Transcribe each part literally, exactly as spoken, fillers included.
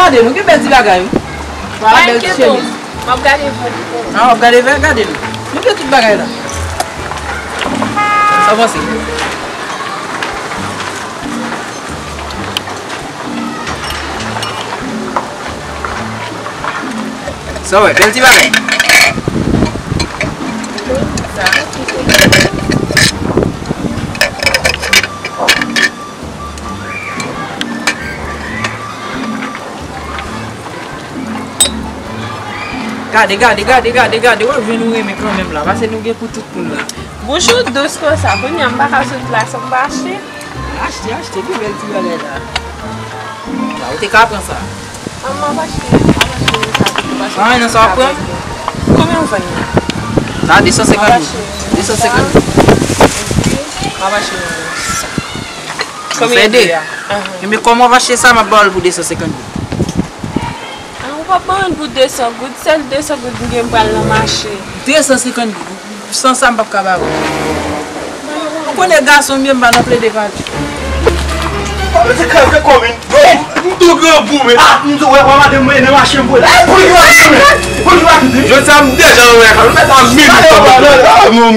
Gade, nou gen bèl ti bagay, wi. Pa enkyete w, m ap gade vant ou. Ah, w ap gade vant, gade nou. Nou gen tout bagay la. Sa w panse? Sa w wè, bèl ti bagay. Gade, gade, gade, gade, gade, w ap jwenn ou renmen kanmenm la, paske nou gen pou tout moun la. Bouch ou dous konsa, kounye a m pa ka sot la san m pa achte. Achte, achte, pi bèl ti bagay la. La, ou te ka pran sa. An, m ap achte, m ap achte sa tou, paske... Ah, nan sa w ap pran? Konbyen w vann li? Sa, de san senkant goud. De san senkant goud. M ap achte sa. Konbyen de a? Ahan. Enben, kòman w ap achte sa, m ap ba w l pou de san senkant goud. Ah, ou p ap ban m pou de san goud, sèl de san goud m gen m pral nan mache. De san senkant goud. San sa, m p ap ka ba ou. Ou konnen gason m ye, m pa nan plede pale. Kòm se kèk kòm yon... M tou granbou, men. Ah, m tou wè, wè, madanm mwen nan mache, m voye. Eh, pou ki madanm mwen? Pou ki madanm mwen? Jodi a, m deja nan mwen, m mèt a mil. Ah, mon.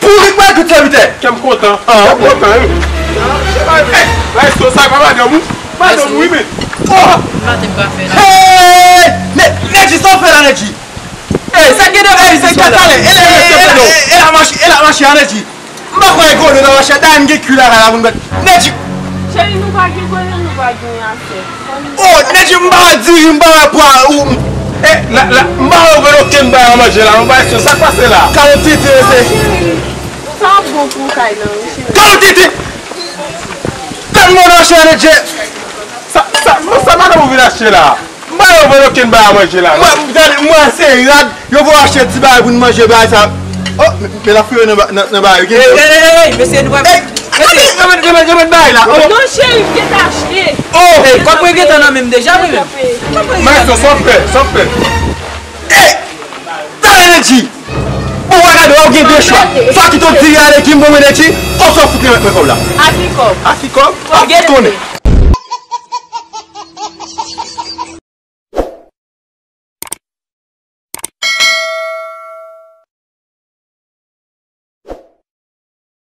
Pou ki pral tout sèvitè? Kè m kontan. Ah, m kontan, wi. Maestro, sa pa madanm ou? Madanm ou, wi, men. Oh! Maten m pa fè la. Hey! Nèg, Nèg G, sa w fè la, Nèg G? Ey, sa gen de bagay, sa gen talè. E la, e la, e la mache, e la mache a Nèg G. M pa kwè golo nan mache, dayè m gen kwi lakay la pou m mèt. Nèg G. Cheri, nou pa gen golo, nou pa gen afè. Oh, Nèg G, m pa wè diri, m pa wè pwa, ou. E, la, la, m pa wè ou gen okenn bagay a manje la, non, pa sa k pase la. Kalotite, se. Sa ap bon pou kay nan, wi, cheri. Kalotite! Tèlman nan mache a Nèg G. Sa, sa, non, sa madanm ou vin achte la? M pa yo vòlò kenn bagay a manje la, non. Mwen, gade, mwen se rad, yo pou achte ti bagay pou n manje, bagay sa. Oh, men, men l ap fure nan ba-, nan, nan bagay, wi. Ey, ey, ey, ey, mesye, nou pa... Ey, mesye, yo met, yo met, yo met bagay la. Oh. Non, cheri, m gentan achte. Oh. Ey, kòb mwen gentan nan men m deja, wi, menm. Maestro, sa w fè, sa w fè. Ey, talè Nèg G. Bon, w a gade, w ap gen de chwa. Swa kite w diri a Nèg G, m ban mwen Nèg G, oswa w fout remèt mwen kòb la. Afi kòb. Afi kòb? W ap konnen.